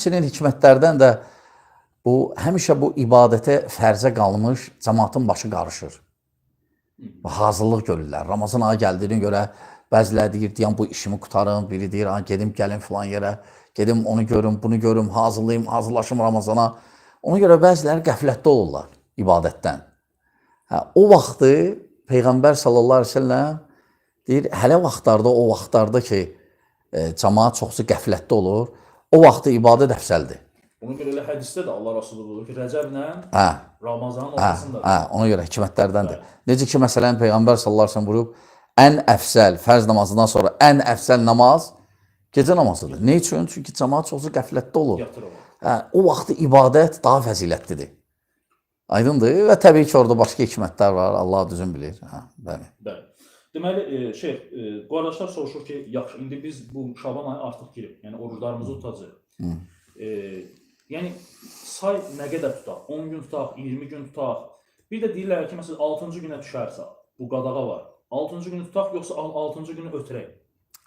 Həmçinin hikmətlərdən də bu həmişə bu ibadətə fərzə qalmış cəmaatın başı qarışır. Hazırlıq görürlər. Ramazan ayı gəldiyinə görə bəziləri deyir, deyən bu işimi qurtarım, biri deyir, ha, gedim gəlim filan yerə, gedim onu görüm, bunu görüm, hazırlayım, hazırlaşım Ramazana. Ona görə bəziləri qəflətdə olurlar ibadətdən. Hə, o vaxtı Peyğəmbər sallallahu əleyhi və səlləm deyir, hələ vaxtlarda, o vaxtlarda ki, cəmaat çoxsu qəflətdə olur, o vaxtı ibadət əfsəldir. Ona görə elə hədisdə də Allah Rəsulu buyurur ki, Rəcəblə Hə, Ramazanın hə, ortasındadır. hə, ona görə hikmətlərdəndir. Necə ki, məsələn, Peyğəmbər sallallahu əleyhi və səlləm buyurub, ən əfsəl fərz namazından sonra ən əfsəl namaz gecə namazıdır. Nə üçün? Çünki cəmaat çoxsu qəflətdə olur. Yatır o vaxt. Hə, o vaxtı ibadət daha fəzilətlidir. Aydındır? Və təbii ki, orada başqa hikmətlər var. Allah düzün bilir. Hə, bəli. Bəli. Deməli, şeyx, qardaşlar soruşur ki, yaxşı, indi biz bu Şaban ayı artıq girib, yəni oruclarımızı tutacağıq. Yəni say nə qədər tutaq? 10 gün tutaq, 20 gün tutaq. Bir də deyirlər ki, məsələn 6-cı günə düşərsə, bu qadağa var. 6-cı günü tutaq yoxsa 6-cı günü ötürək?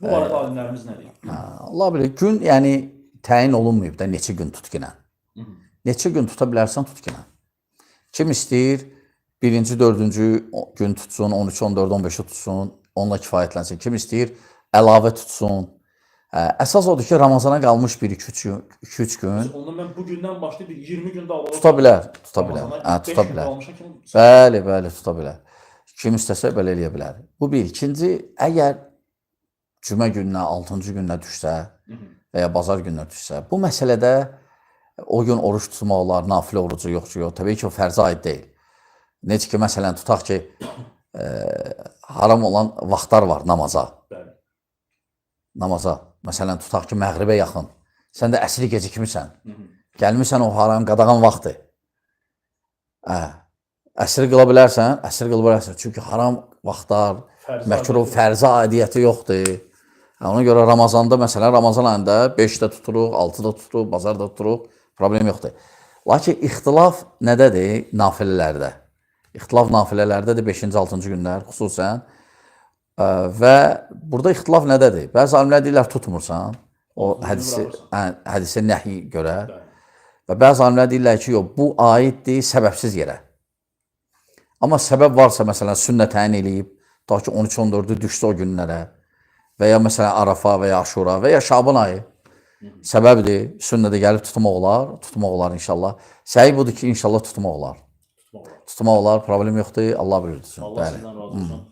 Bu barədə alimlərimiz nə deyir? Hə, Allah bilir. Gün, yəni təyin olunmayıb da neçə gün tut ginən. Neçə gün tuta bilərsən, tut ginən. Kim istəyir birinci, dördüncü gün tutsun, 13, 14, 15-i tutsun, onunla kifayətlənsin. Kim istəyir əlavə tutsun. Hə, əsas odur ki, Ramazana qalmış 1-2-3 gün, 2-3 gün Ondan mən bu gündən başlayıb bir 20 gün daha tuta bilər, tuta bilər. Ramazana Hə, 5 tuta gün bilər. qalmışa kimi Bəli, bəli, tuta bilər. Kim istəsə belə eləyə bilər. Bu bir. İkinci, əgər cümə gününə, 6-cı gününə düşsə və ya bazar gününə düşsə, bu məsələdə o gün oruç tutmaq olar, nafilə orucu yoxsa yox. Təbii ki, o fərzə aid deyil. Necə ki, məsələn, tutaq ki, haram olan vaxtlar var namaza. Bəli. Namaza. Məsələn, tutaq ki, məğribə yaxın. Sən də əsri gecikmisən. Gəlmisən o haram qadağan vaxtı. Hə. Əsr qıla bilərsən, əsr qıla bilərsən. Çünki haram vaxtlar, Fərzə məkruh aidiyyəti fərzə aidiyyəti yoxdur. Hə, ona görə Ramazanda məsələn, Ramazan ayında 5-də tuturuq, 6-da tuturuq, bazarda tuturuq, problem yoxdur. Lakin ixtilaf nədədir? Nafilələrdə. İxtilaf nafilələrdədir 5-ci, 6-cı günlər xüsusən. Və burada ixtilaf nədədir? Bəzi alimlər deyirlər tutmursan. O Altıncı günü hədisi, buraxırsan. hə, hədisə nəhy görə. Bəli. Və bəzi alimlər deyirlər ki, yox, bu aiddir səbəbsiz yerə. Amma səbəb varsa, məsələn, sünnə təyin eləyib, ta ki 13-14-ü düşsə o günlərə və ya məsələn Arafa və ya Aşura və ya Şaban ayı səbəbdir, sünnədə gəlib tutmaq olar, tutmaq olar inşallah. Səhi budur ki, inşallah tutmaq olar. Tutmaq olar. Tutmaq olar, problem yoxdur, Allah bilir. Allah Bəli. sizdən razı olsun.